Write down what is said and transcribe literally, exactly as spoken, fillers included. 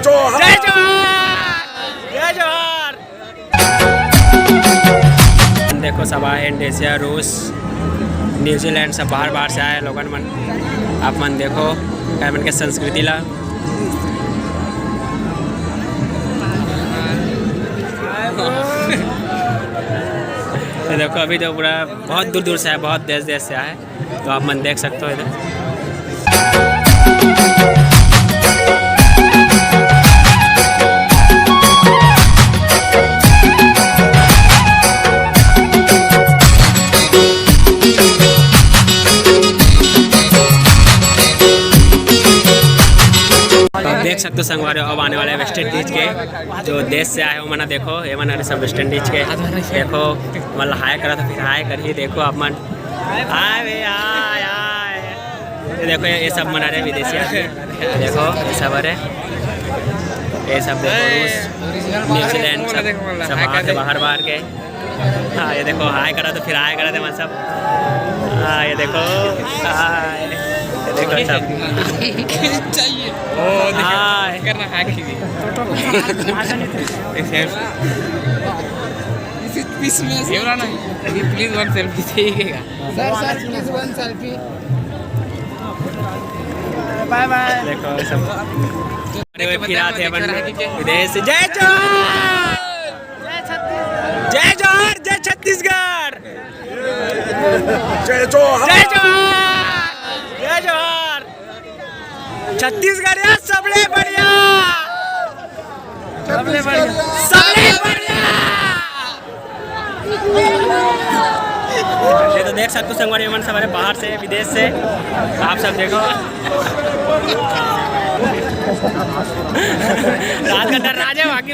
जय जोहार। जय जोहार। देखो, सब आए हे, इंडोनेशिया, रूस, न्यूजीलैंड, सब बाहर बाहर से आए लोगन मन। आप मन देखो, एमन के संस्कृति ला। तो देखो, अभी तो पूरा बहुत दूर दूर से आए, बहुत देश देश से आए। तो आप मन देख सकते हो इधर। तो आप देख सकते हो संगवारी हो, अब आने वाले वेस्ट इंडीज के जो देश से आए हो मना, देखो ये मना सब वेस्ट इंडीज के। देखो, मतलब हाय करा तो फिर हाय कर ही। देखो आप मन, हाय बे, हाय, हाय। ये देखो, ये सब मन आ रहे विदेशी आदमी। देखो, ये सब आ रहे, ये सब देखो, रूस, न्यूजीलैंड, सब, सब बाहर के, बाहर बाहर के। हाँ, ये देखो, हाय करा तो फिर हाय करा थे मन सब। हाँ, ये देखो, हाय, ये देखो सब। चाहिए। ओ, देखो, हाय। करना हाय की। This is पीस में से। कैमरा नहीं। अभी प्लीज वन सेल्फी चाहिएगा। Sir, sir, please one selfie. Bye bye. देखो सब। अरे, फिर आते हैं अपन विदेश से। जय जोहार। जय जोहार, जय छत्तीसगढ़। जय जोहार। जय जोहार। जय जोहार। छत्तीसगढ़ या सबले बढ़िया। सबले बढ़िया। सबले बढ़िया। ये तो देख सकते हो संगवारी मन, सब हमारे बाहर से, विदेश से, आप सब देखो। रात का डर राज है बाकी।